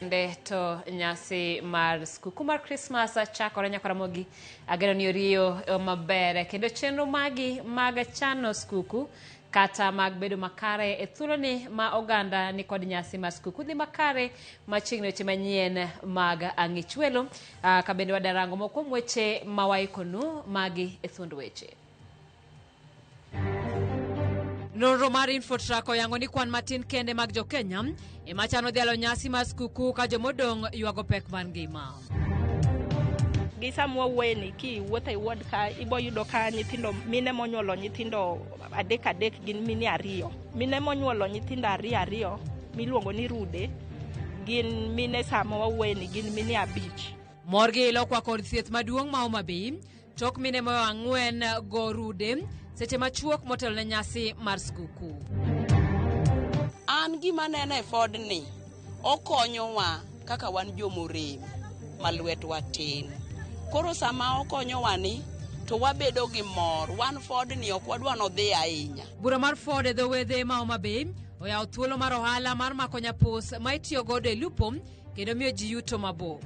Nde to nyasi mar skuku mar Krismas chakore nyaka Ramogi. Ageno ni oriyo maber kendo chenro magi mag chano skuku kata mag bedo makare e thuoloni ma oganda ni kod nyasi mar skuku dhi makare machiegni weche manyien mag ang'ich welo ka bende wadarango moko kuom weche ma waikonu magi e thuond weche. Nonro mar Infotrack oyango ni kwan matin kende mag jokenya ema chano dhialo nyasi mar skuku ka jomodong' ywago pek mar ngima. Gi sama wawuoyeni, kiwuotho e ward ka, ibo yudo ka nyithindo mine monyuolo nyithindo adek adek gin mine ariyo. Mine monyuolo nyithindo ariyo ariyo miluongo ni rude gin mine sama wawuoyeni gin mine abich. Mor gi ilo okwako od thieth maduong' ma Homa Bay tok mine moyo ang'wen go rude seche machuok motelo ne nyasi mar skuku. An gima aneno e Ford ni okonyowa kaka wan jomorem ma lwetwa tin. Koro sama okonyowa ni to wabedo gi mor. Wan Ford ni ok wadwa nodhi ahinya. Bura mar Ford e dho wedhe ma Homa Bay oyawo thuolo mar ohala mar mako nyapus ma itiyo godo e lupo kendo miyo ji yuto mabup.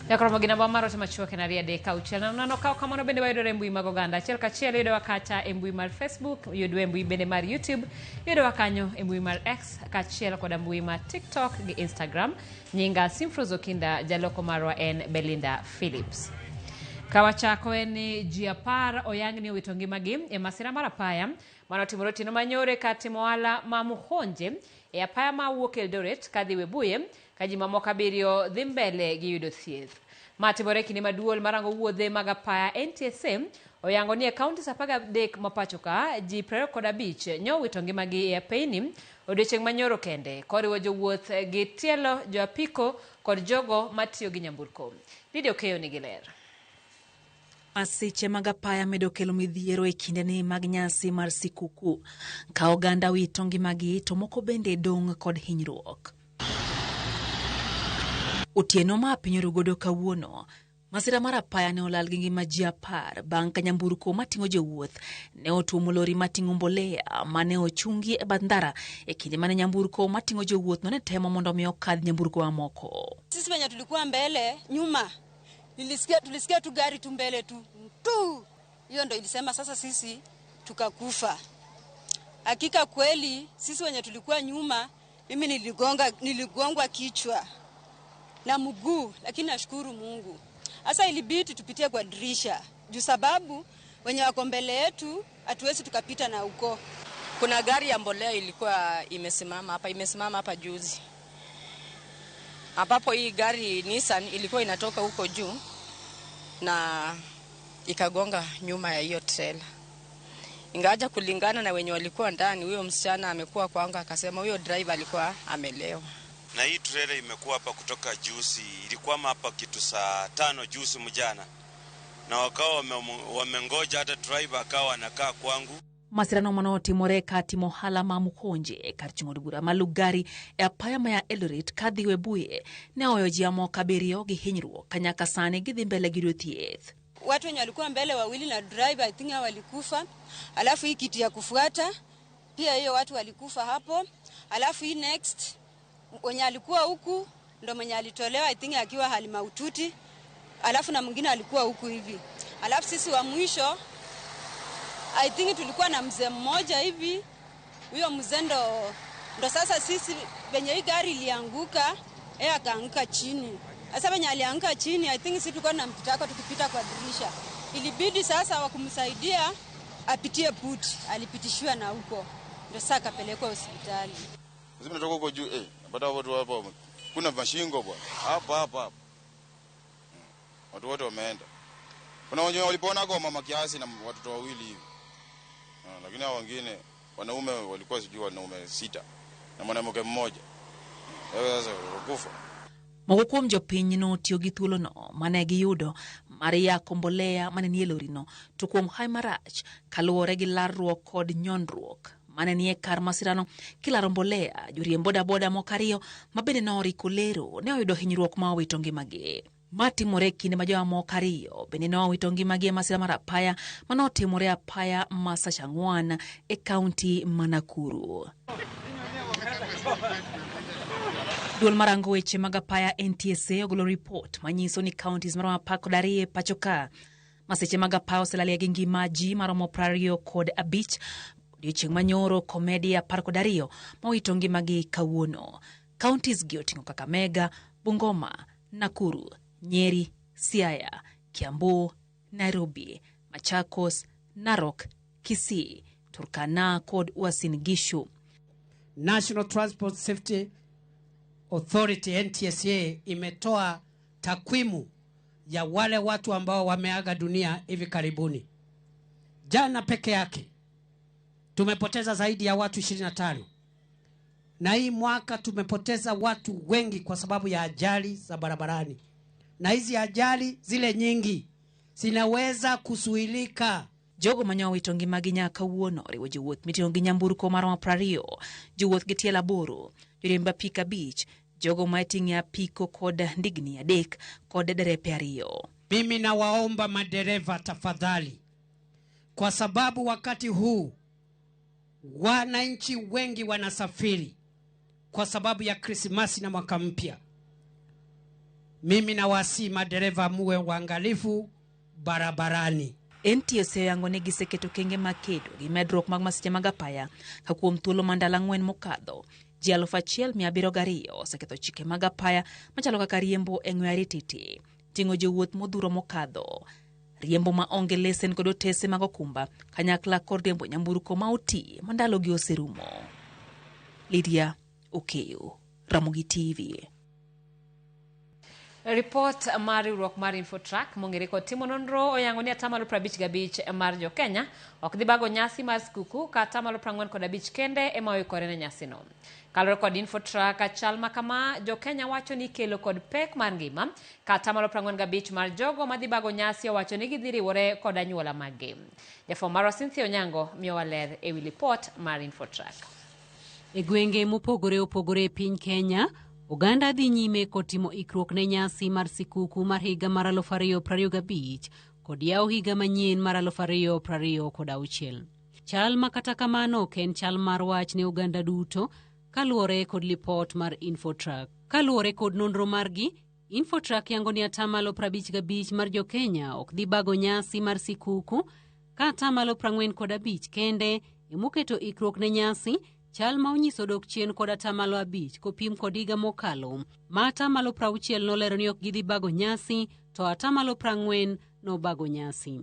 Nyakromo gi namba mar ote machuok en 2 3 6 0 0. Kaw kamano bende wayudore e mbui mag oganda achiel kachiel yudowa kacha e mbui mar Facebook, yudowa e mbui bende mar YouTube, yudowa kanyo e mbui mar X kaachiel koda mbui mar TikTok gi Instagram. Nyinga Simfrose Okinda, jaloko marwa en Belinda Phillips. Ka wachako en ni ji 10 oyang ni owito ngimagi e masira mar apaya mane otimore otieno manyore kar timo ohala ma Muhonje e apaya ma wuok Eldoret kadhi Webuye ka ji mamoko abiriyo dhi mbele gi yudo thieth. Ma timore e kinde ma duol marango wuodhe mag apaya NTSA oyango ni e counties 13 ma pacho ka ji 25 nyo owito ngimagi e apeyni odiochieng' manyoro kende koriwo jowuoth gi tielo, jo apiko kod jogo matiyo gi nyamburko. Lydia Okeyo nigi ler. Masiche mag apaya medo kelo midhiero e kindeni mag nyasi mar sikuku. Ka oganda wito ngimagi to moko bende dong' kod hinyruok. Otieno ma piny oru godo kawuono, masira mar apaya ne olal gi ngima ji 10 bang' ka nyamburko mating'o jowuoth ne otuomo lori mating'o mbolea mane ochungi e bath ndara e kinde mane nyamburko mating'o jowuoth no ne temo mondo mi okadh nyamburko mamoko. Sisi wenye tulikuwa mbele nyuma, nilisikia, tulisikia tu gari tu mbele tu tu, hiyo ndo ilisema sasa sisi tukakufa. Hakika kweli sisi wenye tulikuwa nyuma, mimi niligongwa kichwa na mguu, lakini nashukuru Mungu. Sasa ilibidi tupitie kwa dirisha juu sababu wenye wako mbele yetu hatuwezi tukapita na huko. Kuna gari ya mbolea ilikuwa imesimama hapa, imesimama hapa juzi, ambapo hii gari Nissan ilikuwa inatoka huko juu na ikagonga nyuma ya hiyo trailer. Ingawaja kulingana na wenye walikuwa ndani, huyo msichana amekuwa kwangu akasema huyo driver alikuwa amelewa. Na hii trailer imekuwa hapa kutoka juzi, ilikwama hapa kitu saa 5 juzi mjana, na wakawa wamengoja hata driver akawa anakaa kwangu. Masirano mane otimore kar timo ohala ma Mukhonje kar chung' od bura ma Lugari e apaya maya Eldoret kadhi Webuye ne oweyo ji mamoko abiriyo gi hinyruok ka nyaka sani gidhi mbele gi yudo thieth. Watu wenye walikuwa mbele wawili na driver I think hao walikufa, alafu hii kitu ya kufuata pia hiyo watu walikufa hapo, alafu hii next wenye alikuwa huku ndo mwenye alitolewa I think akiwa hali mahututi, alafu na mwingine alikuwa huku hivi, alafu sisi wa mwisho I think tulikuwa na mzee mmoja hivi, huyo mzee ndo sasa sisi venye hii gari ilianguka, yeye akaanguka chini. Sasa venye alianguka chini, I think sisi tulikuwa na mpitako tukipita kwa dirisha, ilibidi sasa wakumsaidia apitie puti, alipitishiwa na huko ndo sasa akapelekwa hospitali. Sisi tunatoka huko juu, napata watu hapo kuna mashingo bwana. Hapo hapo hapo. Watu wote wameenda. Kuna wenye walipona kwa mama kiasi na watoto wawili hivi. Lakini hao wengine wanaume walikuwa sijui wanaume 6 na mwanamke mmoja. Wewe sasa utakufa. Moko kuom jopiny notiyo gi thuolono mane giyudo mar yako mbolea mane nie lorino to kuom hawi marach kaluwore gi larruok kod nyondruok mane nie kar masirano kilaro mbolea, joriemb bodaboda moko ariyo ma bende noriko lero ne oyudo hinyruok ma owito ngimagi. Ma timore e kinde ma jomamoko ariyo bende ne owito ngimagi e masira mar apaya mane otimore apaya ma Sachang'wan e kaunti ma Nakuru. Duol marango weche mag apaya NTSA ogolo ripot manyiso ni counties maromo 12 e pacho ka masiche mag apaya oselalie gi ngima ji maromo 25 odiochieng' manyoro komedi 12 mowito ngimagi kawuono. Counties gi oting'o Kakamega, Bungoma, Nakuru, Nyeri, Siaya, Kiambu, Nairobi, Machakos, Narok, Kisii, Turkana kod Uasin Gishu. National Transport Safety Authority NTSA imetoa takwimu ya wale watu ambao wameaga dunia hivi karibuni. Jana peke yake tumepoteza zaidi ya watu 25. Na hii mwaka tumepoteza watu wengi kwa sababu ya ajali za barabarani. Na hizi ajali zile nyingi zinaweza kuzuilika. Jogo manyo owito ngimagi nyaka kawuono oriwo jowuoth miting'o gi nyamburko maromo 20, jowuoth gi tielo 8, joriemb apiko 5, jogo ma iting'o apiko kod ndigni 3 kod derepe 2. Mimi nawaomba madereva tafadhali, kwa sababu wakati huu wananchi wengi wanasafiri kwa sababu ya Krismasi na mwaka mpya. Mimi nawasihi madereva muwe waangalifu barabarani. NTSA oyango ni giseketo kenge mag kedo gi medruok mag masiche mag apaya ka kuom thuolo mar ndalo 4 mokadho ji 1702 oseketho chike mag apaya machalo kaka riembo e ng'we arititi, ting'o jowuoth modhuro mokadho, riembo ma onge lesen kod otese mag okumba kanyakla kod riembo nyamburko ma oti ma ndalogi oserumo. Lydia Okeyo, Ramogi TV. Ripot mar riwruok mar Infotrack mong'ere kod timo nonro oyango ni 55% mar jo Kenya ok dhi bago nyasi mar skuku ka 45% kende ema oikore ne nyasino. Kaluwore kod Infotrack, chal ma kama jo Kenya wacho ni kelo kod pek mar ngima ka 45% mar jogo madhi bago nyasi owacho ni gidhi riwore kod anyuola maggi. Jafwambo marwa Cynthia Onyango miyowa ler ewi lipot mar Infotrack. E gwenge mopogore opogore e piny Kenya, oganda dhi nyime kod timo ikruok ne nyasi mar sikuku mar higa mar 2025 kod yawo higa manyien mar 2026. Chal ma kata kamano ok en chal mar wach ne oganda duto kaluwore kod lipot mar Infotrack. Kaluwore kod nonro margi, Infotrack yango ni 55% mar jo Kenya ok dhi bago nyasi mar sikuku ka 45% kende emoketo ikruok ne nyasi. Chal ma onyiso dok chien kod 5% kopim kod higa mokalo ma 60% nolero ni ok gidhi bago nyasi to 40% nobago nyasi.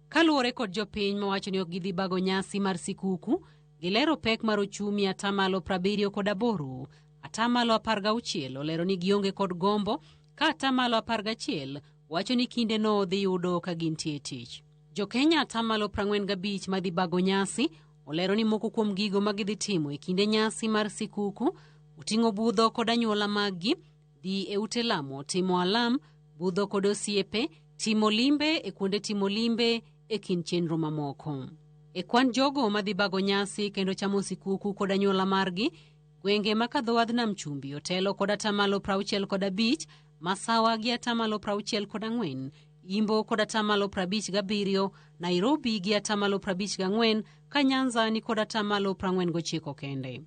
Kaluwore kod jopiny mawacho ni ok gidhi bago nyasi mar sikuku, gilero pek mar ochumi 78%, 16% olero ni gionge kod gombo ka 11% wacho ni kinde no dhi yudo ka gintie tich. Jokenya 45% madhi bago nyasi olero ni moko kuom gigo ma gidhi timo e kinde nyasi mar sikuku oting'o budho kod anyuola maggi, dhi e ute lamo, timo alam, budho kod osiepe, timo limbe e kuonde timo limbe e kind chenro mamoko. E kwan jogo madhi bago nyasi kendo chamo sikuku kod anyuola margi, gwenge ma kadho wadh Nam Chumbi otelo kod 65%, Masawa gi 64%, Imbo kod 57%, Nairobi gi 54%, ka Nyanza ni kod 49% kende.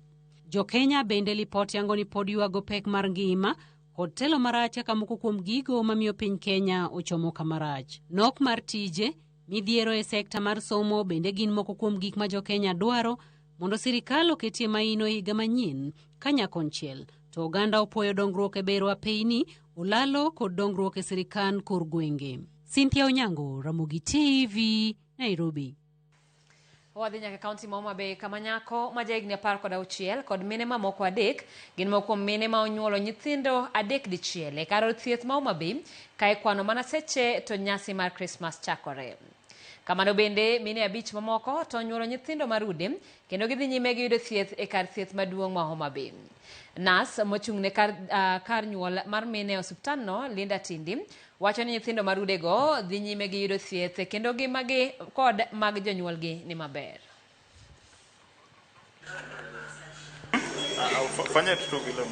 Jo Kenya bende lipot yango ni pod ywago pek mar ngima kod telo marach kaka moko kuom gigo mamiyo piny Kenya ochomo kamarach. Nok mar tije, midhiero e sekta mar somo bende gin moko kuom gik ma jo Kenya dwaro mondo sirikal oketie maino e higa manyien ka nyakonchiel to oganda opuoyo dongruok e bero apeyni, olalo kod dongruok e sirikal kor gwenge. Cynthia Onyango, Ramogi TV, Nairobi. Wadhi nyaka kaunti ma Homa Bay kama nyako ma jahigni 16 kod mine mamoko 3 gin moko kuom mine ma onyuolo nyithindo 3 dichiel e kar od thieth ma Homa Bay ka ikwano mana seche to nyasi mar Krismas chakore. Kamano bende mine 5 mamoko to onyuolo nyithindo marude kendo gidhi nyime gi yudo thieth e kar thieth maduong' ma Homa Bay. Nas mochung' ne kar nyuol mar mine e osiptandno, Linda Tindi, wacho ni nyithindo marudego dhi nyime gi yudo thieth kendo ngimagi kod mag jonyuolgi ni maber. Fanya tu vile.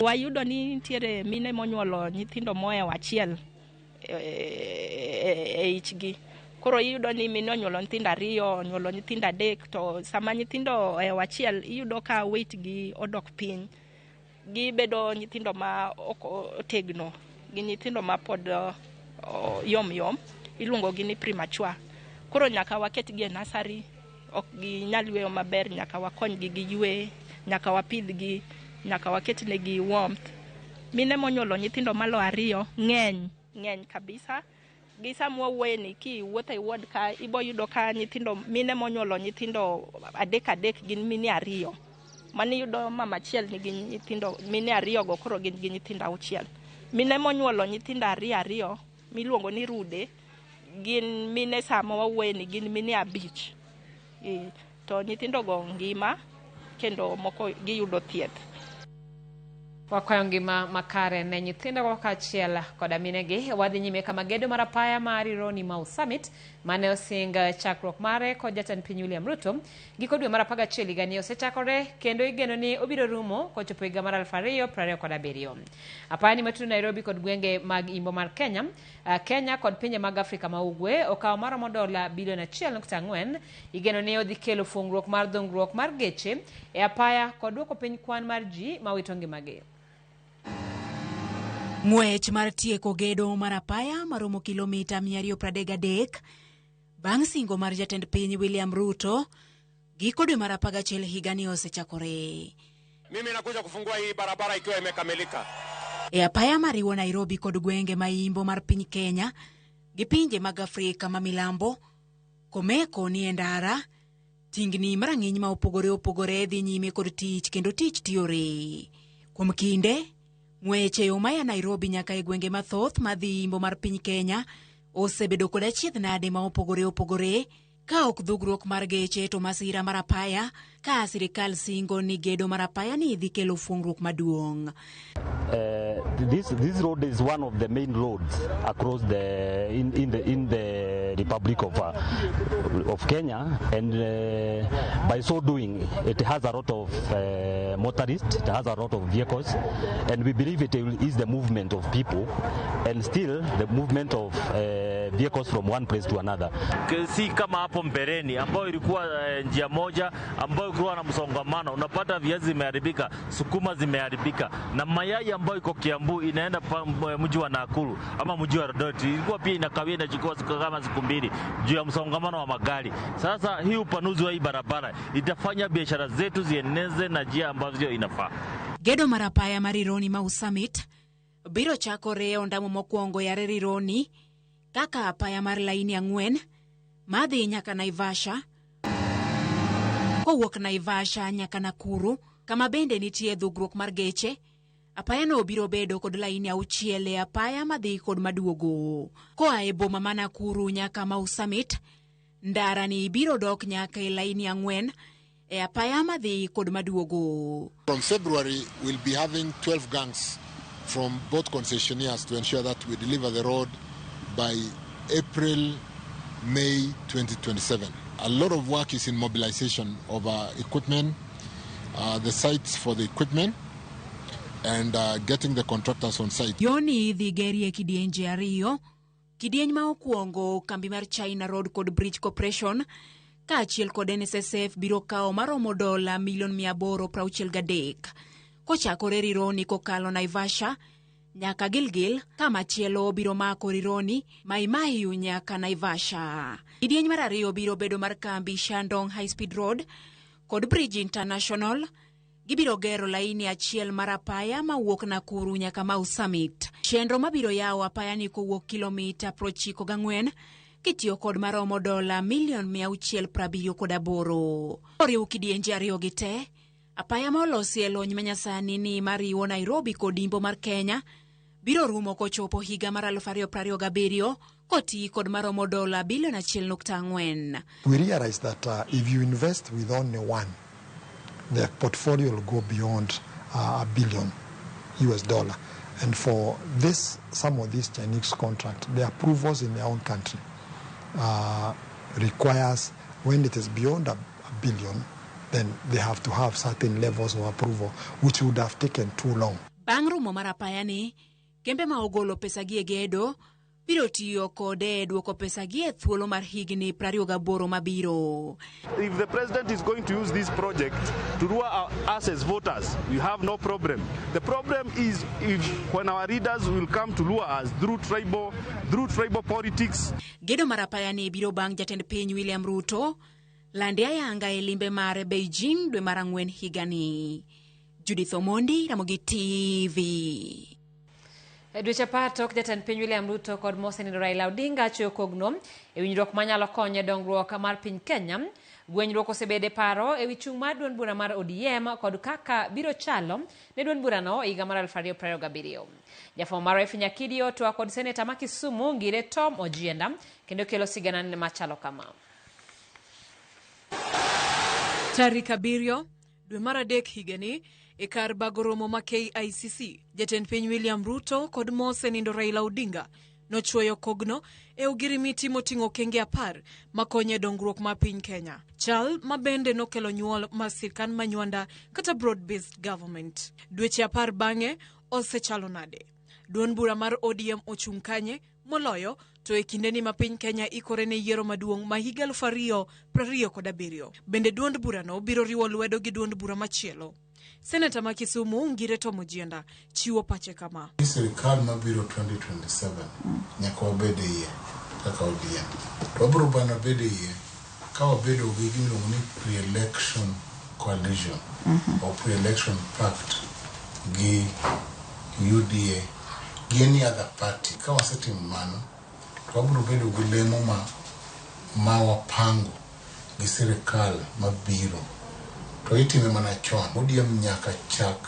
Wayudo ni nitiere mine monyuolo nyithindo mohewo achiel e ichgi. Koro iyudo ni mine onyuolo nyithindo ariyo, onyuolo nyithindo adek, to sama nyithindo ohewo achiel iyudo ka weight gi odok piny. Gibedo nyithindo ma ok otegno, gi nyithindo ma pod yom yom, iluongo gi ni premature. Koro nyaka waketgi e nursery, ok ginyal yweyo maber, nyaka wakonygi gi ywe, nyaka wapidhgi, nyaka waketnegi warmth. Mine monyuolo nyithindo malo ariyo ng'eny, ng'eny kabisa. Gi sama wawuoye ni kiwuotho e ward ka ibo yudo ka nyithindo mine monyuolo nyithindo adek adek gin mine ariyo. Mano iyudo mama achiel nigi nyithindo mine ariyo go koro gin gi nyithindo auchiel. Mine monyuolo nyithindo ariyo ariyo miluongo ni rude gin mine sama wawuoye ni gin mine abich. To nyithindo go ngima kendo moko giyudo thieth. Wakwayo ngima makare ne nyithindogo kaachiel koda minegi. Wadhi nyime kama gedo mar apaya mar Rironi Mau Summit mane osing chakruok mare kod jatend piny William Ruto giko dwe mar 11 higani osechakore kendo igeno ni obiro rumo kochopo higa mar 2027. Apaya ni matudo Nairobi kod gwenge mag imbo mar Kenya, Kenya kod pinje mag Afrika ma Ugwe okawo maromo dola bilion 1.4. Igeno ni odhi kelo fungruok mar dhungruok mar geche e apaya kod duoko piny kwan mar ji mawito ngimagi. Ng'wech mar tieko gedo mar apaya maromo kilomita 233 bang' singo mar jatend piny William Ruto giko dwe mar 11 higani osechakore. Mimi nakuja kufungua hii barabara ikiwa imekamilika. E apaya mariwo Nairobi kod gwenge ma imbo mar piny Kenya gi pinje mag Afrika ma milambo, komeko ni e ndara, tingni marang'iny ma opogore opogore dhi nyime kod tich kendo tich tiyore. Kuom kinde, ng'wech e yo maya Nairobi nyaka e gwenge mathoth madhi imbo mar piny Kenya osebedo kod achiedh nade ma opogore opogore ka ok dhugruok mar geche to masira mar apaya ka sirikal singo ni gedo mar apaya ni dhi kelo fuongruok maduong'. This road is one of the main roads across the in the Republic of Kenya, and by so doing, it has a lot of motorists, it has a lot of vehicles, and we believe it will ease the movement of people, and still the movement of vehicles from one place to another. Si kama hapo mbeleni ambayo ilikuwa njia moja ambayo kulikuwa na msongamano, unapata viazi zimeharibika, sukuma zimeharibika, na mayai ambayo iko Kiambu inaenda mji wa Nakuru ama mji wa Eldoret ilikuwa pia inakawia, inachukua siku kama siku mbili juu ya msongamano wa magari. Sasa hii upanuzi wa hii barabara itafanya biashara zetu zieneze na njia ambavyo inafaa. Gedo mar apaya mar Rironi Mau Summit biro chakore e ondamo mokwongo yare Rironi kaka apaya mar laini 4 madhi nyaka Naivasha, kowuok Naivasha nyaka Nakuru kama bende nitie dhugruok mar geche. Apaya no biro bedo kod laini 6 e apaya madhi kod maduogo. Koa e boma ma Nakuru nyaka Mau Summit, ndara ni biro dok nyaka e laini 4 e apaya madhi kod maduogo. From February, we'll be having 12 gangs from both concessionaires to ensure that we deliver the road by April, May 2027. A lot of work is in mobilization of equipment, the sites for the equipment, and getting the contractors on site. Yoni idhi gerie kidienje ariyo, kidieny ma okwongo kambi mar China Road kod Bridge Corporation kaachiel kod NSSF biro kawo maromo dola milion 863 kochakore Rironi kokalo Naivasha nyaka Gilgil, kamachielo biro mako Rironi, Mai Mahiu nyaka Naivasha. Kidieny mar ariyo biro bedo mar kambi Shandong High Speed Road kod Bridge International. Gibiro gero laini 1 mar apaya mawuok Nakuru nyaka Mau Summit. Chenro mabiro yawo apaya ni kowuok kilomita 94 kitiyo kod maromo dola milion 678. Oriw kidienje ariyo gi te, apaya ma olosi e lony manyasani ni mariwo Nairobi kod imbo mar Kenya biro rumo kochopo higa mar 2027 koti kod maromo dola bilion 1.4. We realize that if you invest with only one, the portfolio will go beyond $1 billion US. And for this, some of these Chinese contracts, the approvals in their own country requires, when it is beyond a billion, then they have to have certain levels of approval, which would have taken too long. Bang' rumo mar apayani, kembe ma ogolo pesagi e gedo biro tiyo kode e duoko pesagi e thuolo mar higni 28 mabiro. If the president is going to use this project to lure us as voters, we have no problem. The problem is if when our leaders will come to lure us through tribal politics. Gedo mar apayani biro bang' jatend piny William Ruto lande ayanga e limbe mare Beijing dwe mar ang'wen higani. Judith Omondi, Ramogi TV. E dweche 10 tok jatend piny William Ruto kod mosenindo Raila Odinga chwoyo kogno e winjruok manyalo konyo e dongruok mar piny Kenya. Gwenyruok osebedo e paro e wi chung' mar duond bura mar ODM kod kaka biro chalo ne duond burano e higa mar 2027. Jafwambo marwa Effie Nyakidio twak kod seneta ma Kisumu Ngire Tom Ojienda kendo kelo sigana machalo kama. Tarik 7 dwe mar 3 higani e kar bago romo ma KICC, jatend piny William Ruto kod mosenindo Raila Odinga nochwoyo kogno e ogirimiti moting'o okenge 10 makonyo e dongruok mar piny Kenya. Chal ma bende nokelo nyuol mar sirkand manywanda kata broad based government. Dweche 10 bang'e osechalo nade? Duond bura mar ODM ochung' kanye moloyo to e kindeni ma piny Kenya ikore ne yiero maduong' ma higa 2027. Bende duond burano biro riwo lwedo gi duond bura machielo. Seneta ma Kisumu Ngire Tom Ojienda chiwo pache kama. Sirikal mabiro 2027 nyaka wabed e iye kaka ODM. To wabiro bana bedo e iye ka wabedo gi gimiluongo ni pre-election coalition or pre-election pact gi UDA gi any other party. Ka wasetimo mano, to wabiro bedo gi lemo ma wapango gi sirikal mabiro. To itime mana chon. ODM nyaka chak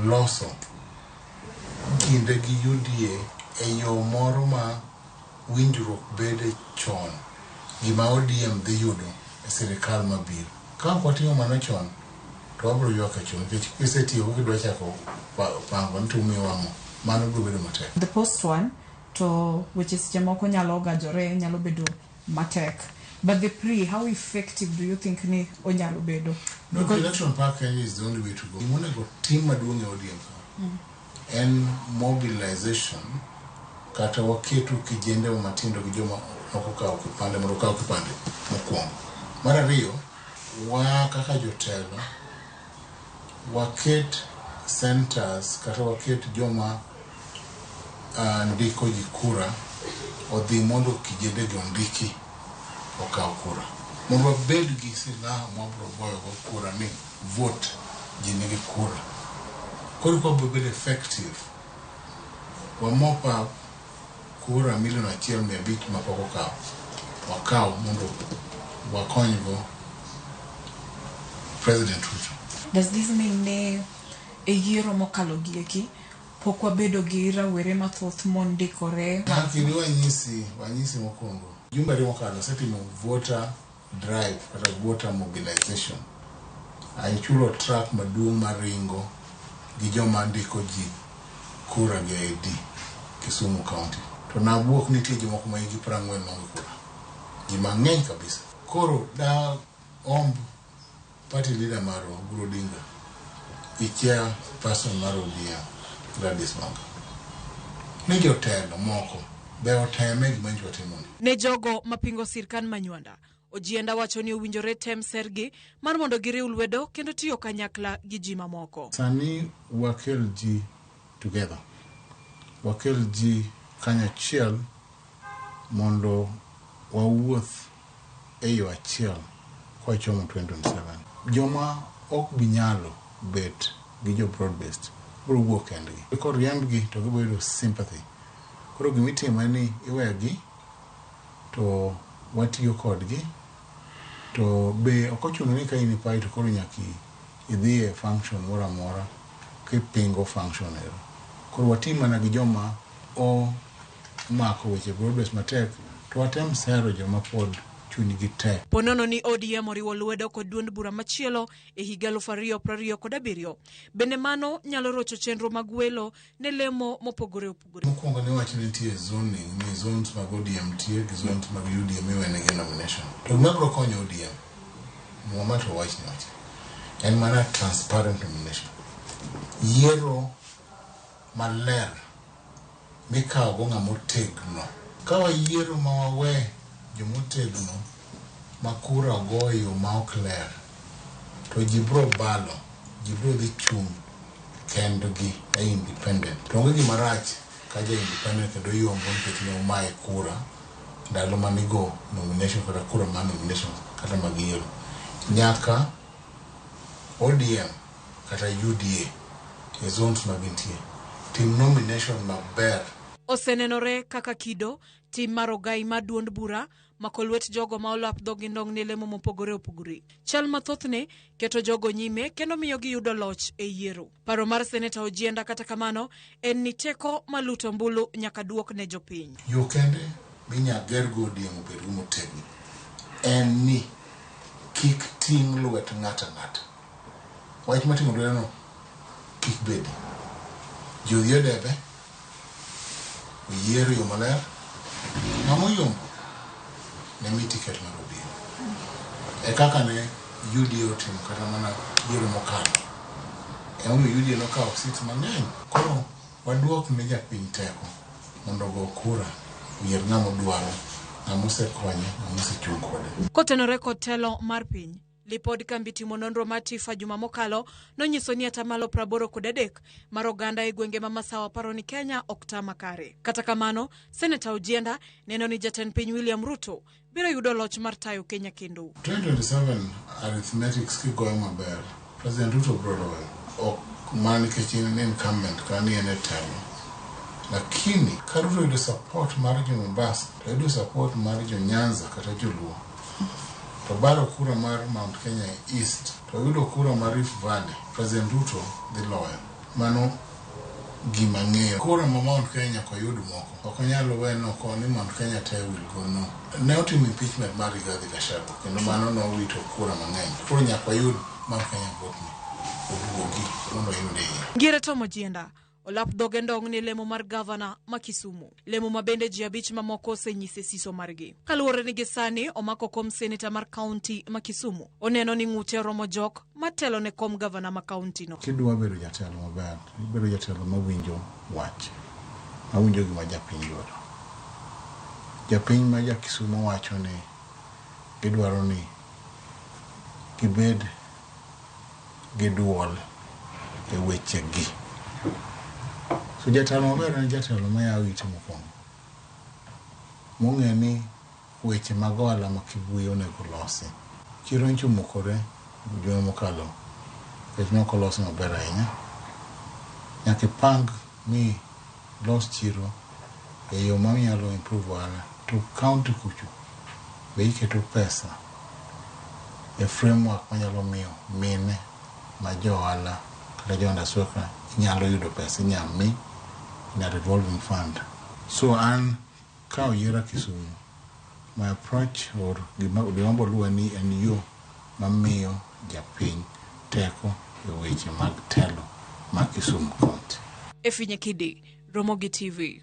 loso kinde gi UDA e yo moro ma winjruok bede chon gima ODM dhi yudo e sirikal mabiro. Ka ok watimo mano chon, to wabiro ywak e chon nikech kisetieko kidwa chako pango ni to umiyowa ang'o, mano biro bedo matek. The post one to weche seche moko nyalo gajore, nyalo bedo matek, but the pre, how effective do you think ni onyalo bedo? No, election pact is the only way to go. Gimonego tim maduong' e ODM ka en mobilization kata waketo kijende matindo gi joma ok okawo kipande mondo okaw kipande mokwongo. Mar ariyo, wa kaka jotelo waket centers kata waket joma ndiko ji kura odhi mondo kijende gi ondiki okaw kura. Mondo wabed gi silaha mwabiro goyogo kura ni vote ji nigi kura. Koro ka wabiro bedo effective, wamop up kura 1,500,000 mapok okaw, wakaw mondo wakonygo President Ruto. Does this mean ni e yiero mokalo gieki pok wabedo gi rawere mathoth mondikore? Kindi wanyisi mokwongo. Jumbe 2 mokalo asetimo voter drive kata voter mobilization. Achulo truck maduong' maringo gi joma ndiko ji kura gi ID Kisumu County. To nabuok nitie jomoko ma higi 40 maonge kura. Ji mang'eny kabisa. Koro da omb party leader marwa Oburu Odinga gi chairperson mar ODM Gladys Wanga ni jotelo moko be oteme gima nyicho watimoni. Ne jogo mapingo sirkand Manywanda, Ojienda wacho ni owinjore tem sergi mar mondo giriw lwedo kendo tiyo kanyakla gi ji mamoko. Sani wakel ji together. Wakel ji kanyachiel mondo wawuoth e yo achiel kwachomo 2027. Joma ok bi nyalo bet gi jo broad based biro wuok kendgi. Koriembgi to gibiro yudo sympathy. Koro gimitimo en ni iwegi to watiyo kodgi to be ok ochuno ni ka in e party to koro nyaka idhi e function moro amora kipingo function ero. Koro wati mana gi joma omako weche broad based matek to watem sero joma pod chunygi tek. Ponono ni ODM oriwo lwedo kod duond bura machielo e higa 2027. Bende mano nyalo rocho chenro mag welo ne lemo mopogore opogore. Mokwongo ne wach ni nitie zoning ni zones mag ODM nitie gi zones mag UDM iwenegi nomination. To gima biro konyo ODM muma to wach ni wach en mana transparent nomination. Yiero maler mikawogo ng'ama otegno. Ka wayiero ma wawe jomotegno ma kura ogo e yo ma ok ler, to ji biro balo, ji biro dhi chung' kendgi e independent. To onge gima rach ka ja independent kendo yombo nikech ne omaye kura ndalo manigo nomination kata kura mar nomination kata mag yiero. Nyaka ODM kata UDA e zones ma gintie tim nomination maber. Osenenore kaka kido, tim mar ogai mar duond bura mako lwet jogo ma olap dhogi ndong' ne lemo mopogore opogore. Chal mathothne keto jogo nyime kendo miyo giyudo loch e yiero. Paro mar Seneta Ojienda kata kamano en ni teko maluto ombulu nyaka duok ne jopiny. Yo kende minya gergo ODM obed motegno en ni kik ting' lwet ng'ato ang'ata. Wach mar ting'o lwedono kik bedi. Ji odhi e debe, oyier e yo maler, ng'ama oyombo ne mi tiket mar ODM. E kaka ne UDA otimo kata mana yiero mokalo. Emomiyo UDA nokawo seats mang'eny. Koro waduok ne japiny teko mondo ogo kura, oyier ng'ama odwaro, ng'ama osekonye, ng'ama osechung' kode. Kotenore kod telo mar piny, lipod kambi timo nonro mar TIFA juma mokalo nonyiso ni atamalo 83 mar oganda e gwenge ma Masawa paro ni Kenya ok ta makare. Kata kamano, Seneta Ojienda neno ni jatend piny William Ruto biro yudo loch mar tayo Kenya kendo. 2027 arithmetics kigoyo maber, President Ruto biro loyo. Ok mana nikech en incumbent kata ni en e telo. Lakini ka Ruto oyudo support mar jo Mombasa, to oyudo support mar jo Nyanza kata joluo, to baro kura mar Mount Kenya East, to oyudo kura mar Rift Valley, President Ruto dhi loyo. Mano gima ng'eyo. Kura ma Mount Kenya nyaka oyud moko. Ok onyal we oko ni Mount Kenya te will go no. Ne otimo impeachment mar Rigathi Gachagua kendo mano nowito kura mang'eny. Koro nyaka wayud Mount Kenya vote ni oduogi mondo oyud e iye. Ngire Tom Ojienda olap dhoge ndong' ne lemo mar gavana ma Kisumu. Lemo ma bende ji abich mamoko osenyise siso margi. Kaluwore ni gi sani omako kom seneta mar kaunti ma Kisumu. Oneno ni ng'ute oromo jok matelo ne kom gavana ma kaunti no. Kidwa bedo jatelo maber, ibedo jatelo mawinjo wach, mawinjo gima japiny dwaro. Japiny ma ja Kisumu wacho ni gidwaro ni gibed gi duol e wechegi. So jatelo maber en jatelo mayawo ite mokwongo. Mong'e ni weche mag ohala ma Kibuye onego losi. Chiro nyocha omukore juma mokalo nikech ne ok olosi maber ahinya. Nyaka ipang mi los chiro e yo manyalo improve ohala. To county kucho be iketo pesa e framework manyalo miyo mine ma jo ohala kata jo undersweka nyalo yudo pesa inyalo mi in a revolving fund. So an ka oyiera Kisumu, my approach or gima boluwa ni en yo mamiyo japiny teko e weche mag telo ma Kisumu County. Efinye Kidi, Ramogi TV.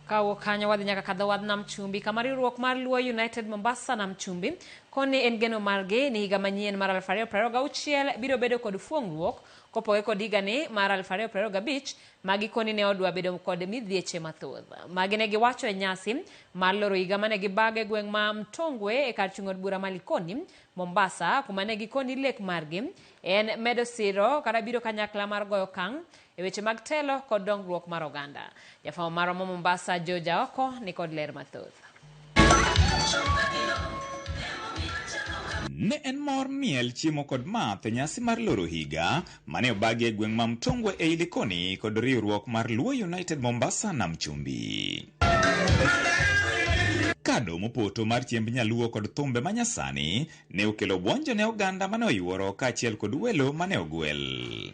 Kawuok kanyo wadhi nyaka kadho wadh Nam Chumbi kama riwruok mar Luo United Mombasa Nam Chumbi koni en geno margi ni higa manyien mar 2026 biro bedo kod fuong'ruok kopoge kod higani mar 2025 ma gikoni ne odwa bedo kod midhieche mathoth. Magi ne giwacho e nyasi mar loro higa mane gibago e gweng' ma Mtongwe e kar chung' od bura ma Likoni, Mombasa, kuma ne gikoni lek margi en medo siro kata biro kanyakla mar goyo okang' e weche mag telo kod dongruok mar oganda. Jafwambo marwa ma Mombasa George Aoko ni kod ler mathoth. Ne en mor miel, chiemo kod math e nyasi mar loro higa mane obagi e gweng' ma Mtongwe ei Likoni kod riwruok mar Luo United Mombasa Nam Chumbi. Kado mopoto mar chiemb nyaluo kod thumbe manyasani ne okelo buonjo ne oganda mane oyuoro kaachiel kod welo mane ogwel.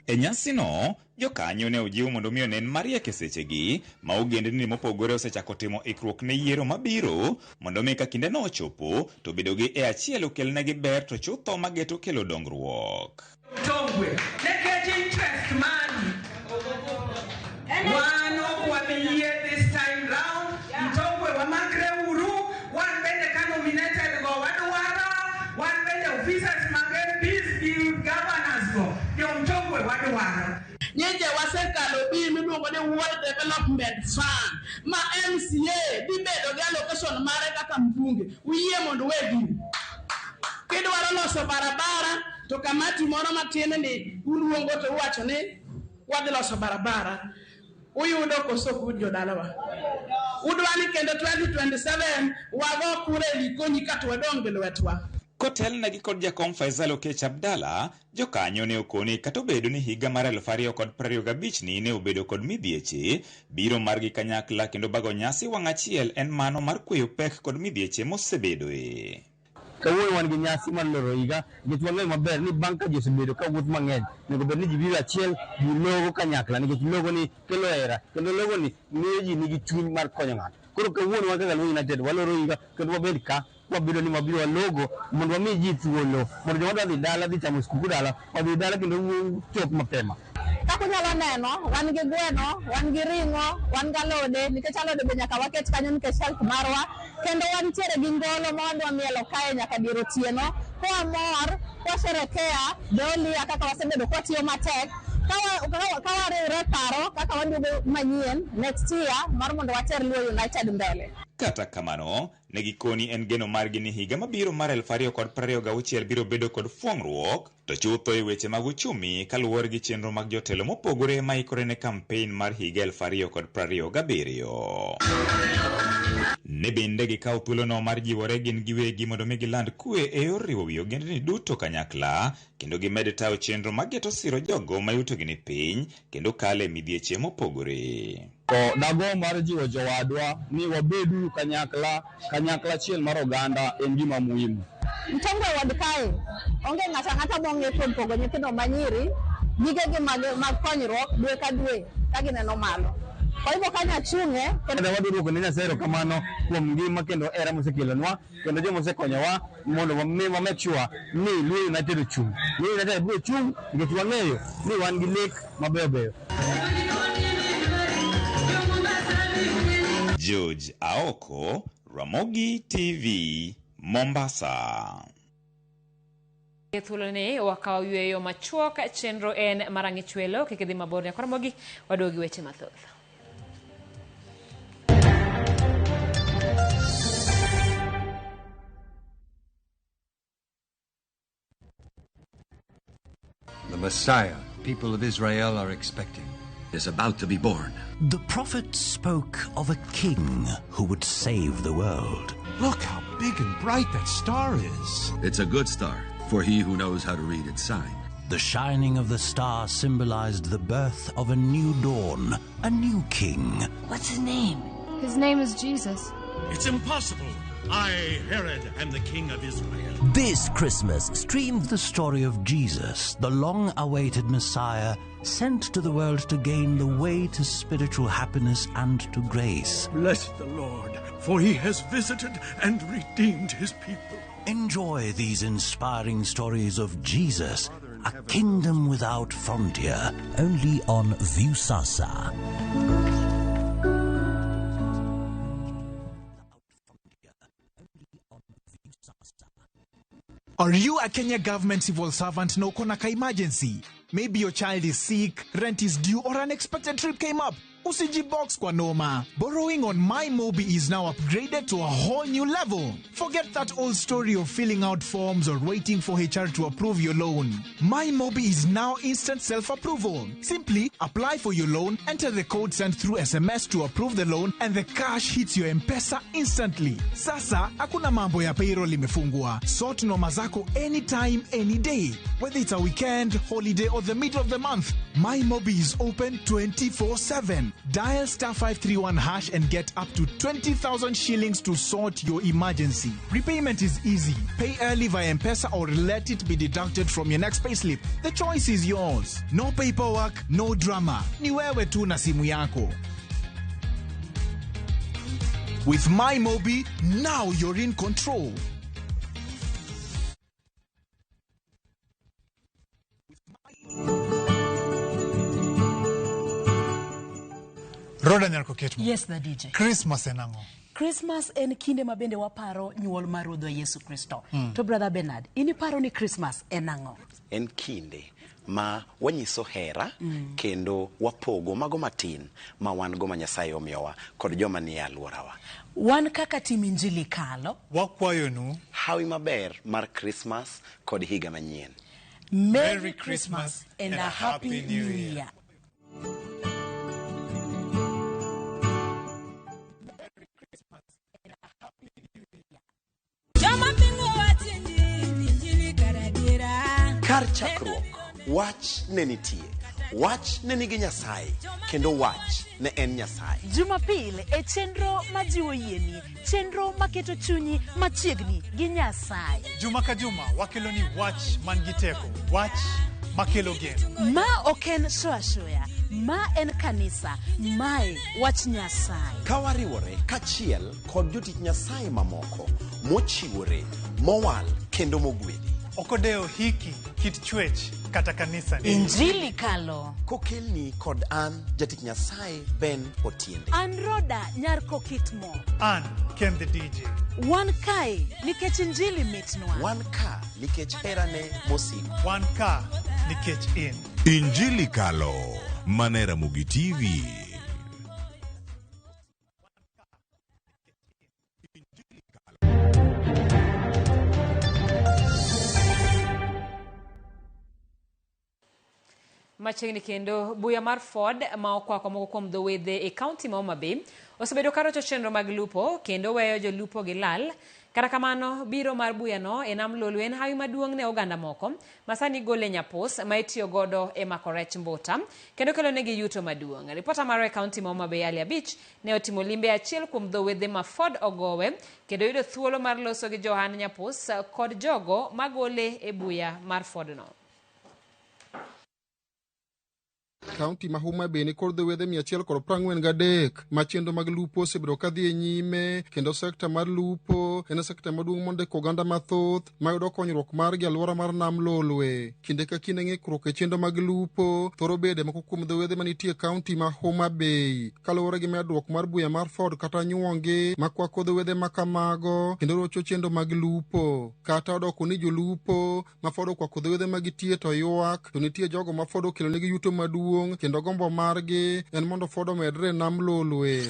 E nyasino, jokanyo ne ojiw mondo mi onen mariek e sechegi ma ogendni mopogore osechako timo ikruok ne yiero mabiro mondo mi ka kindeno ochopo to bedo gi e achiel okelnegi ber to chutho mageto kelo dongruok. Mtongwe, nikech interest mari wan ok wabi yie this time round. Mtongwe wamakre uru, wan bende ka nominated go wadwaro, wan bende officers mag MPs gi governors go jo Ward Development Fund ma MCA dhi bedo gi allocation mare kaka mbunge. Uyie mondo uwe gini. Kidwaro loso barabara to kamati moro matin ni uluongo to uwacho ni wadhi loso barabara. Uyudo koso ok uyud jodalawa? Udwa ni kendo 2027 wago kura e Likoni kato wadong' gi lwetwa. Kotelnegi kod jakom Faisal Okech Abdalla, jokanyo ne okoni kata obedo ni higa mar 2025 ni ne obedo kod midhieche, biro margi kanyakla kendo bago nyasi wang' achiel en mano mar kweyo pek kod midhieche mosebedoe. Kawuono wan gi nyasi mar loro higa nikech wang'eyo maber ni bang' ka ji osebedo ka wuoth mang'eny, onego bed ni ji biro achiel, ji logo kanyakla nikech logo ni kelo hera kendo logo ni miyo ji nigi chuny mar konyo ng'ato. Koro kawuono wan kaka Luo United waloro higa kendo wabed ka wabedo ni wabiro walogo mondo wami ji thuolo mondo joma dwa dhi dala dhi chamo skuku dala odhi dala kendo chop mapema. Kaka unyalo neno, wan gi gweno, wan gi ring'o, wan gi alode, nikech alode be nyaka waket kanyo nikech health marwa. Kendo wantiere gi ngolo ma wadwa mielo kae nyaka dier otieno. Kwamor, kwasherekea the kaka wasebedo kwatiyo matek. Ka wariwre paro kaka waduogo manyien next year mar mondo water Luo United mbele. Kata kamano, ne gikoni en geno margi ni higa mabiro mar 2026 biro bedo kod fuong'ruok to chutho e weche mag uchumi kaluwore gi chenro mag jotelo mopogore ma ikore ne kampein mar higa 2027. Ne bende gikawo thuolono mar jiwore gin giwegi mondo mi giland kwe e yor riwo wi ogendni duto kanyakla kendo gimed tayo chenro mageto siro jogo ma yutogi ni piny kendo kale midhieche mopogore. To dago mar jiwo jowadwa ni wabedu kanyakla, kanyakla achiel mar oganda en gima muhimu. Mtongwe ward kae onge ng'ato ang'ata mong'e kuom pogo nyithindo manyiri gigegi mag konyruok dwe ka dwe ka gineno malo. Kwa hivyo kanyo achung'e kendo wadwa duoko ne Nyasaye erokamano kuom ngima kendo hera mosekelonwa kendo joma osekonyowa mondo wa make sure ni Luo United ochung'. Luo United biro chung' nikech wang'eyo ni wan gi lek mabeyo beyo. George Aoko, Ramogi TV, Mombasa. E thuoloni wakawo yweyo machuok, chenro en mar ang'ichwelo, kik idhi mabor nyaka Ramogi waduogi weche mathoth. The Messiah people of Israel are expecting is about to be born. The prophet spoke of a king who would save the world. Look how big and bright that star is. It's a good star for he who knows how to read its sign. The shining of the star symbolized the birth of a new dawn, a new king. What's his name? His name is Jesus. It's impossible. I, Herod, am the king of Israel. This Christmas, stream the story of Jesus, the long-awaited Messiah, sent to the world to gain the way to spiritual happiness and to grace. Bless the Lord, for he has visited and redeemed his people. Enjoy these inspiring stories of Jesus, a kingdom without frontier, only on Viusasa. Are you a Kenya government civil servant na uko na ka emergency? Maybe your child is sick, rent is due, or an unexpected trip came up. Usijibox kwa noma. Borrowing on MyMobi is now upgraded to a whole new level. Forget that old story of filling out forms or waiting for HR to approve your loan. MyMobi is now instant self-approval. Simply apply for your loan, enter the code sent through SMS to approve the loan, and the cash hits your M-Pesa instantly. Sasa, hakuna mambo ya payroll imefungwa. Sort noma zako anytime, any day. Whether it's a weekend, holiday, or the middle of the month, MyMobi is open 24/7. Dial star 531 hash and get up to 20,000 shillings to sort your emergency. Repayment is easy. Pay early via M-Pesa or let it be deducted from your next payslip. The choice is yours. No paperwork, no drama. Ni wewe tu na simu yako. With MyMobi, now you're in control. Rhoda Nyarko Ketmo. Yes, the DJ. Christmas en ang'o? Christmas en kinde ma bende waparo nyuol mar Ruodhwa Yesu Kristo. To Brother Bernard, in iparo ni Christmas en ang'o? En kinde ma wanyiso hera kendo wapogo mago matin ma wan go ma Nyasaye omiyowa kod joma nie alworawa. Wan kaka tim Injili Kalo, wakwayonu hawi maber mar Christmas kod higa manyien. Merry Christmas and a Happy New Year. Kar chakruok, wach ne nitie. Wach ne nigi Nyasaye, kendo wach ne en Nyasaye. Jumapil e chenro majiwo yieni, chenro maketo chunyi machiegni gi Nyasaye. Juma ka juma wakelo ni wach man gi teko, wach makelo geno. Ma ok en show ashoya, ma en kanisa, mae wach Nyasaye. Ka wariwore kachiel kod jotich Nyasaye mamoko mochiwore, mowal kendo mogwedhi. Ok odewo hiki, kit chwech kata kanisa ni. Injili Kalo. Kokelni kod an jatich Nyasaye Ben Otiende. An Roda Nyar Kokitmo. An Ken the DJ. Wan kae nikech Injili mitnwa. Wan ka nikech herane mosiko. Wan ka nikech in. Injili Kalo, mane Ramogi TV. Machiegni kendo buya mar Ford ma okwako moko kuom dho wedhe e kaunti ma Homa Bay osebedo karocho chenro mag lupo kendo weyo jolupo gi lal. Kata kamano, biro mar buyano e nam Lolwe en hawi maduong' ne oganda moko ma sani gole nyapus ma itiyo godo e mako rech mbuta kendo kelo negi yuto maduong'. Ripota marwa e kaunti ma Homa Bay Ali Abich ne otimo limbe achiel kuom dho wedhe ma Ford ogowe kendo yudo thuolo mar loso gi Johan Nyapus kod jogo magole e buya mar Ford no. Kaunti ma Homa Bay ni kod dho wedhe 143 ma chenro mag lupo osebedo ka dhi e nyime, kendo sekta mar lupo en sekta maduong' mondiko oganda mathoth mayudo konyruok margi e alwora mar nam Lolwe. Kinde ka kinde ng'ikruok e chenro mag lupo thoro bede moko kuom dho wedhe manitie e kaunti ma Homa Bay kaluwore gi medruok mar buya mar Ford kata nyuongi makwako dho wedhe ma kamago kendo rocho chenro mag lupo. Kata odoko ni jolupo ma Ford okwako dho wedhe ma gitie to ywak, to nitie jogo ma Ford okelonegi yuto maduong' kendo gombo margi en mondo Ford omedre e nam Lolwe.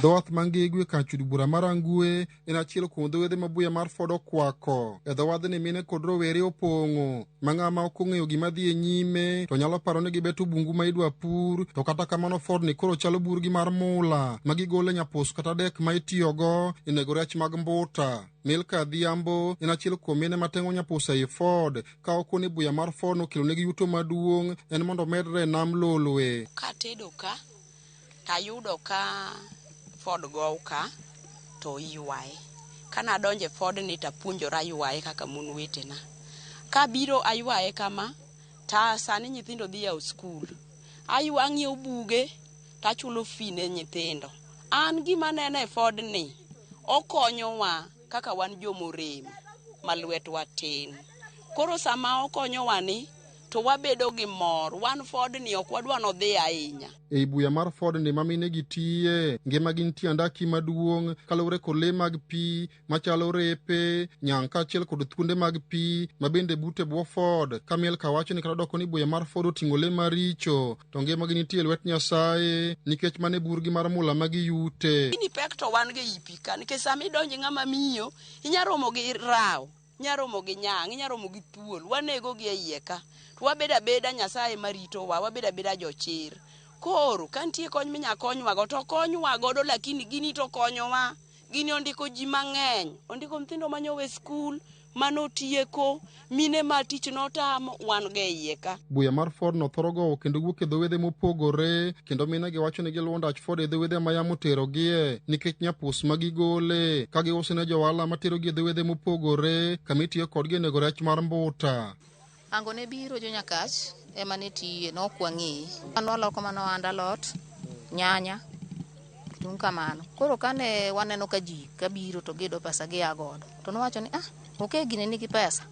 Dho wath Mangegu e kar chud bura mar Angwe en achiel kuom dho wedhe ma buya mar Ford okwako. E dho wadhni mine kod rowere opong'o ma ng'ama ok ong'eyo gima dhi e nyime to nyalo paro ni gibeto bungu ma idwa pur, to kata kamano Ford ni koro chalo burgi mar mula ma gigolo e nyapus kata dek ma itiyogo e nego rech mag mbuta. Milka Adhiambo en achiel kuom mine mateng'o nyapus ei Ford ka okone buya mar Ford nokelonegi yuto maduong' en mondo omedre e nam Lolwe. Katedo ka tayudo ka Ford gow ka to iywaye. Kana donjo e Ford ni tapuonjora ywaye kaka mon wetena. Kabiro aywaye kama ta sani nyithindo dhi yawo skul. Ang'iewo buge tachulo fee ne nyithindo. An gima aneno e Ford ni okonyowa kaka wan jomorem ma lwetwa tin. Koro sama okonyowa ni to wabedo gi mor. Wan Ford ni ok wadwa nodhi ahinya. Ei buya mar Ford ni ma mine gi tiye, ngima gi nitie andaki maduong' kaluwore kod lee mag pi machalo repe, nyang' kaachiel kod thuonde mag pi ma bende bute bwo Ford. Ka Milka wacho ni kata odoko ni buya mar Ford oting'o lee maricho, to ngima gi nitie e lwet Nyasaye nikech mano e burgi mar mula ma giyute. Gini pek to wan go ei pi ka nikech sama idonjo ng'ama miyo inya romo gi raw, inya romo gi nyang', inya romo gi thuol, wanego gi e iye ka. To wabedo abeda Nyasaye maritowa, wabedo abeda jochir. Koro ka nitie kony minya konywa go to konywa godo, lakini gini to konyowa. Gini ondiko ji mang'eny, ondiko nyithindo manyowe skul, manotieko, mine ma tich notamo, wan go e iye ka. Buya mar Ford no thoro gowo kendo wuok e dho wedhe mopogore, kendo mine gi wacho ni giluwo ndach Ford e dho wedhe ma yamo oterogie nikech nyapus ma gigole ka giuso ne johala materogi e dho wedhe mopogore kama itiyo kodgi e nego rech mar mbuta. Ango ne biro jo Nyakach ema ne tiye, ne ok wang'eye. An waloko mana ohand alot, nyanya, kitungu kamano. Koro kane waneno ka ji kabiro to giyudo pesa gia godo, to nowacho ni ah, okay, gini nigi pesa.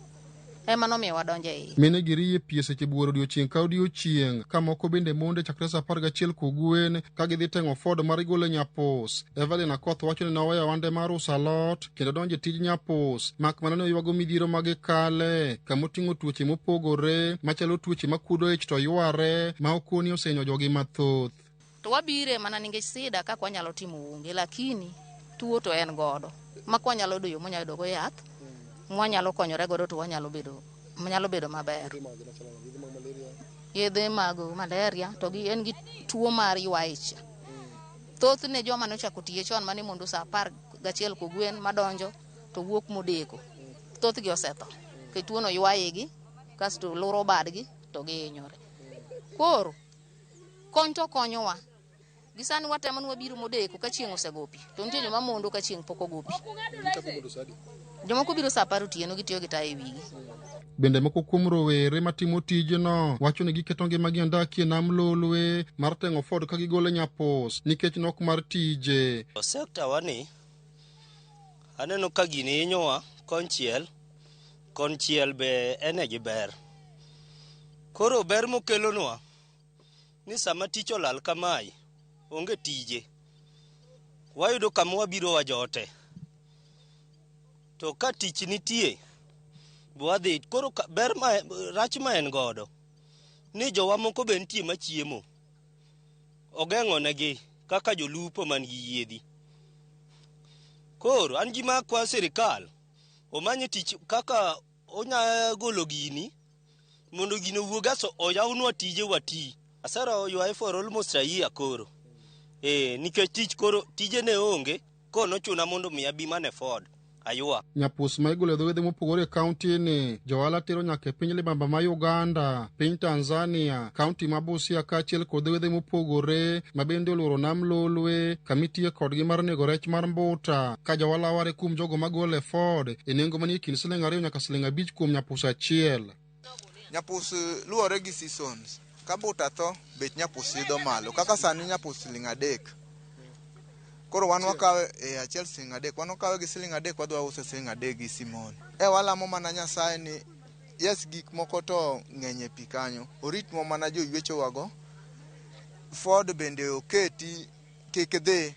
Ema nomiyo wadonjo e iye. Mine gi riye pi e seche buoro odiochieng' ka odiochieng', ka moko bende monde chakre sa 11 kogwen ka gidhi teng'o Ford mar golo nyapus. Evelyn Akoth wacho ni noweyo ohande mar uso alot kendo donjo e tij nyapus, mak mana ni oywago midhiero ma gikale, kamoting'o tuoche mopogore machalo tuoche makuodo ich to yware ma okoni osenyo jogi mathoth. To wabire mana nikech sida kaka wanyalo timo onge, lakini tuo to en godo. Ma kwanyalo yudo yo mwanyalo yudo go yath, mwanyalo konyore godo to wanyalo bedo nyalo bedo maber. Yedhe mag malaria to gi en gi tuo mar ywa ich. Thothne joma nochako tiye chon mane mondo sa 11 kogwen madonjo to wuok modeko. Thothgi osetho. Nikech tuono ywa igi, kasto luro badgi to gihinyore. Koro kony to konyowa. Gisani watemo ni wabiro modeko ka chieng' osego pi. To nitie joma mondo ka chieng' pok ogo pi. Jomoko biro sa 10 otieno gitiyo gi taya e wigi. Bende moko kuom rowere matimo tijno wacho ni giketo ngimagi andaki e nam Lolwe mar teng'o Ford ka gigolo nyapus nikech nok mar tije. Sekta wani aneno ka gini hinyowa konchiel, konchiel be en e gi ber. Koro ber mokelonwa ni sama tich olal kamae, onge tije, wayudo kama wabiro wajote. To ka tich nitie, wadhi. Koro ber ma, rach ma en godo, ni jowa moko be nitie machiemo. Ogeng'o negi kaka jolupo man gi yiedhi. Koro an gima akwayo sirikal, omany tich kaka onya golo gini, mondo gino owuog aso oyawnwa tije wati. Asero ywaye for almost a year koro. Nikech tich koro tije ne onge, koro nochuna mondo mi abi mana e Ford aywa. Nyapus ma igolo e dho wedhe mopogore e kaunti ni, johala tero nyaka e piny libamba ma Uganda, piny Tanzania, kaunti ma Busia kaachiel kod dho wedhe mopogore ma bende oluoro nam Lolwe, kamitiye kodgi mar nego rech mar mbuta, ka johala ware kuom jogo magolo e Ford e nengo manie kind siling 2 nyaka siling 5 kuom nyapus achiel. Nyapus luwore gi seasons. Ka mbuta tho, bech nyapus idho malo. Kaka sani nyapus siling 3. Koro wan wakawe e achiel siling 3. Wan wakawe gi siling 3, wadhi wause siling 3 gi Simon. Walamo mana Nyasaye ni yes, gik moko to ng'eny e pi kanyo. Oritnwa mana joywechowago. Ford bende oketi kik dhi.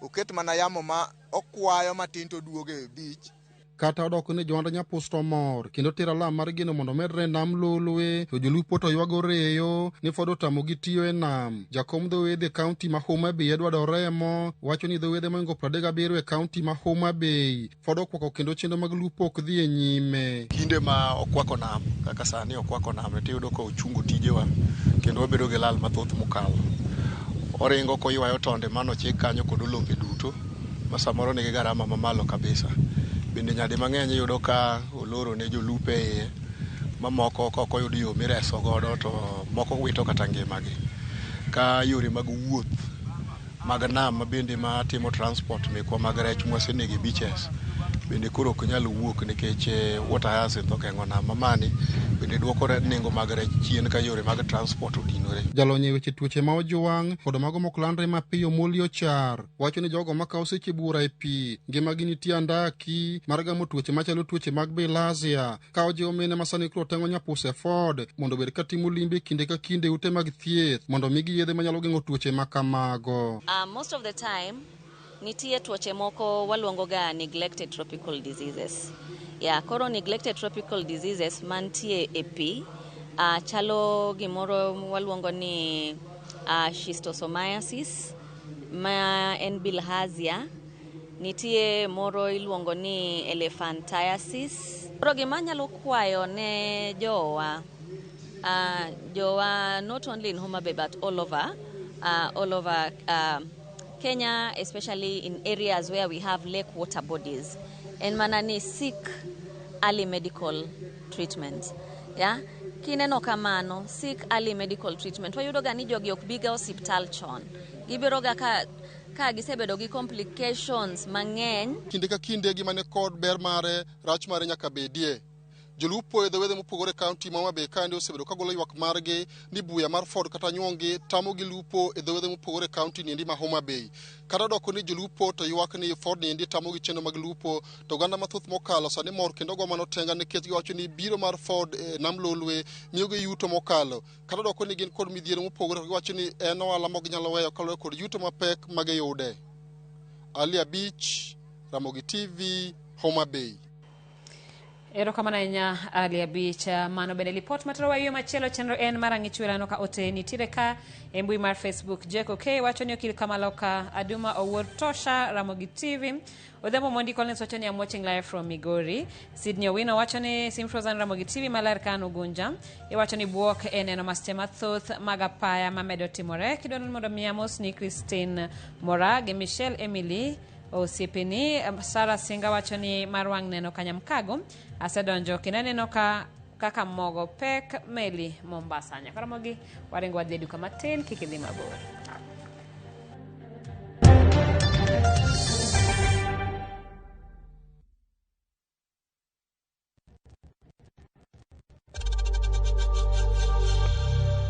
Oket mana yamo ma okwayo matin to oduogo e beach. Kata odok ni johand nyapus to mor kendo tero alam mar geno mondo omedre e nam Lolwe, to jolupo to ywago reyo ni Ford otamogi tiyo e nam. Jakom dho wedhe e kaunti ma Homa Bay Edward Oremo wacho ni dho wedhe mohingo 37 e kaunti ma Homa Bay Ford okwako kendo chenro mag lupo ok dhi e nyime. Kinde ma okwako nam kaka sani okwako nam tiyudo ka ochungo tijewa kendo wabedo gi lal mathoth mokalo. Oringo koywayo tonde manochik kanyo kod olombe duto ma samoro nigi garama mamalo kabisa. Bende nyadi mang'eny iyudo ka oloro ne jolupo e iye, mamoko ka ok oyud yo mireso godo to moko wito kata ngimagi. Ka yore mag wuoth mag nam mabende matimo transport mekwa mag rech mwasenego e beaches bende koro ok nyal wuok nikech water hyacinth ogeng'o nam mamani bende duoko nengo mag rech chien ka yore mag transport odinore. Jalony e weche tuoche ma ojwang' kod mago mok landre mapiyo Molly Ochar wacho ni jogo makawo seche buora e pi ngimagi nitie andaki mar gamo tuoche machalo tuoche mag bilharzia, ka ojiwo mine ma sani koro teng'o nyapus e Ford mondo obed ka timo limbe kinde ka kinde ute mag thieth mondo migi yedhe manyalo geng'o tuoche ma kamago. Most of the time nitie tuoche moko waluongo ga neglected tropical diseases. Yeah, koro neglected tropical diseases mantie e pi chalo gimoro waluongo ni schistosomiasis ma en bilharzia, nitie moro iluongo ni elephantiasis. Koro gima anyalo kwayo ne jowa, not only in Homa Bay but all over Kenya, especially in areas where we have lake water bodies, en mana ni seek early medical treatment. Yeah? Kineno kamano, seek early medical treatment. Wayudo ga ni jogi ok biga osiptal chon. Gibiro ga ka gisebedo gi complications mang'eny. Kinde ka kinde gima ne kod ber mare, rach mare nyaka bedie. Jolupo e dho wedhe mopogore e kaunti ma Homa Bay kaendi osebedo ka golo ywak margi ni buya mar Ford kata nyuongi tamogi lupo e dho wedhe mopogore e kaunti niendi ma Homa Bay. Kata doko ni jolupo to ywak ni Ford niendi tamogi chenro mag lupo, to oganda mathoth mokalo sani mor kendo go mano tenga nikech giwacho ni biro mar Ford e nam Lolwe miyogi yuto mokalo. Kata doko ni gin kod midhiero mopogore, to giwacho ni en ohala ma ok ginyal weyo kaluwore kod yuto mapek ma giyude. Ali Abich, Ramogi TV, Homa Bay. Erokamano ahinya Ali Abich. Mano bende lipot materowa e yo machielo. Chenro en mar ang'ich werano ka ote nitiere ka e mbui mar Facebook. Jack Okey wacho ni okil Kamaloka Aduma Owuor Tosha Ramogi TV. Odhiambo Mondi Collins wacho ni I'm watching live from Migori. Sydney Owino wacho ni Simfrozen Ramogi TV maler ka an Ugunja. Iwacho ni buok e neno masiche mathoth mag apaya mamedo timore. Kidwaro ni mondo mi amosni Christine Mora gi Michelle Emily osiepeni. Sarah Singa wacho ni mar wang' neno Kanyamkago asedonjo kendo aneno ka kaka mogo pek meli Mombasa. Nyaka Ramogi waringo wadhi e duka matin kik idhi mabor.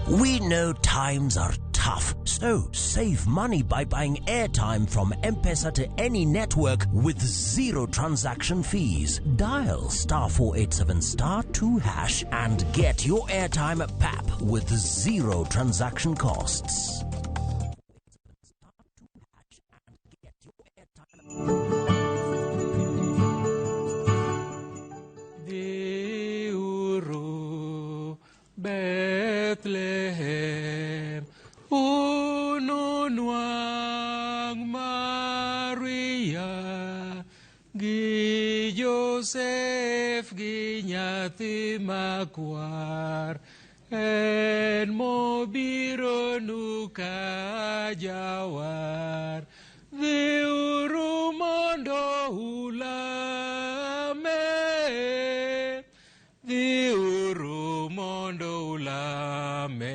We know times are tough, so save money by buying airtime from M-Pesa to any network with zero transaction fees. Dial star 487 star 2 hash and get your airtime at PAP with zero transaction costs. Dhiuru Bethlehem, ununwang' Maria gi Josef gi nyathi makwar, en mobironu ka jawar. Dhiuru mondo ulame, dhiuru mondo ulame.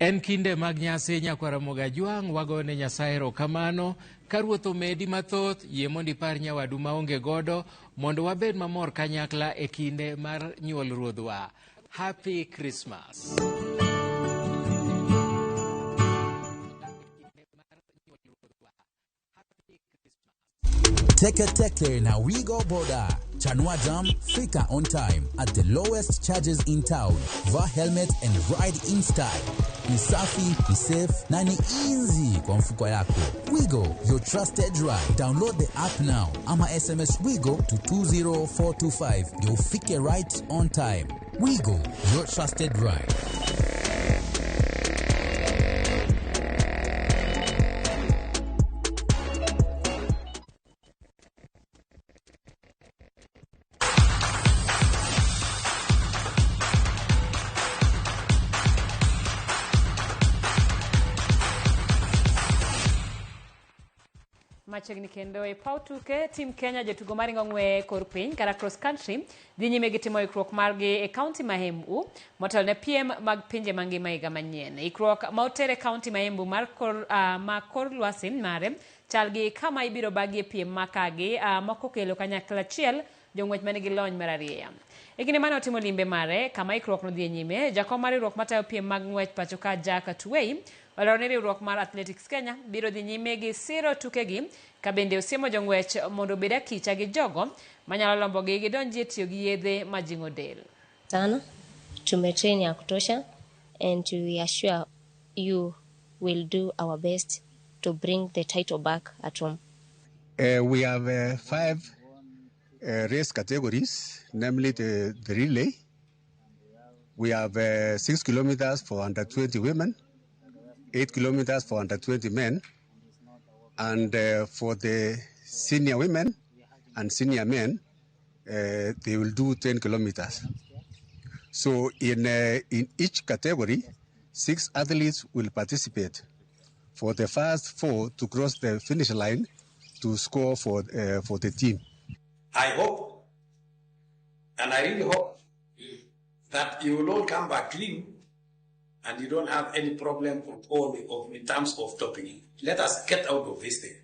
En kinde mag nyasi nyakwar Ramogi Ajwang', wagone Nyasaye erokamano. Ka Ruoth omedi mathoth, yie mondo ipar nyawadu maonge godo, mondo wabed mamor kanyakla e kinde mar nyuol Ruodhwa. Happy Christmas. Teke Teke na Wigo Boda. Chanua Jam, fika on time at the lowest charges in town. Vaa helmet and ride in style. Ni safi, ni safe na ni easy kwa mfuko yako. Wigo, your trusted ride. Download the app now ama SMS Wigo to 20425 ndio ufike right on time. Wigo, your trusted ride. Machiegni kendo e paw tuke, tim Kenya jotugo maringo ng'we kor piny kata cross country dhi nyime gi timo ikruok margi e kaunti ma Embu motelo ne piem mag pinje mangima higa manyien. Ikruok ma oter e kaunti ma Embu mar kor, ma kor lwasi mare chal gi kama ibiro bagie piem makagi moko kelo kanyakla achiel jong'wech manigi lony mar arieya. E kinde mane otimo limbe mare kama ikruok nodhi e nyime, jakom mar riwruok matayo piem mag ng'wech pacho ka Jack Tuwei olero ni riwruok mar Athletics Kenya biro dhi nyime gi siro tukegi ka bende osiemo jong'wech mondo obed akicha gi jogo manyalo lombogi gidonjie tiyo gi yedhe majing'o del. Sana tumetrain ya kutosha and we assure you will do our best to bring the title back at home. We have five race categories, namely the relay. We have 6 kilometers for under 20 women, 8 kilometers for under 20 men, and for the senior women and senior men, they will do 10 kilometers. So in each category, 6 athletes will participate. For the first 4 to cross the finish line to score for the team. I hope, and I really hope, that you will all come back clean and you don't have any problem at all in terms of doping. Let us get out of this thing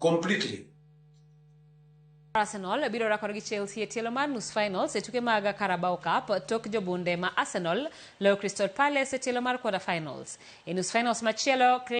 completely. Arsenal biro rakore gi Chelsea e tielo mar nus finals e tuke mag Carabao Cup tok jobunde ma Arsenal loyo Crystal Palace e tielo mar quarter finals. E nus finals machielo.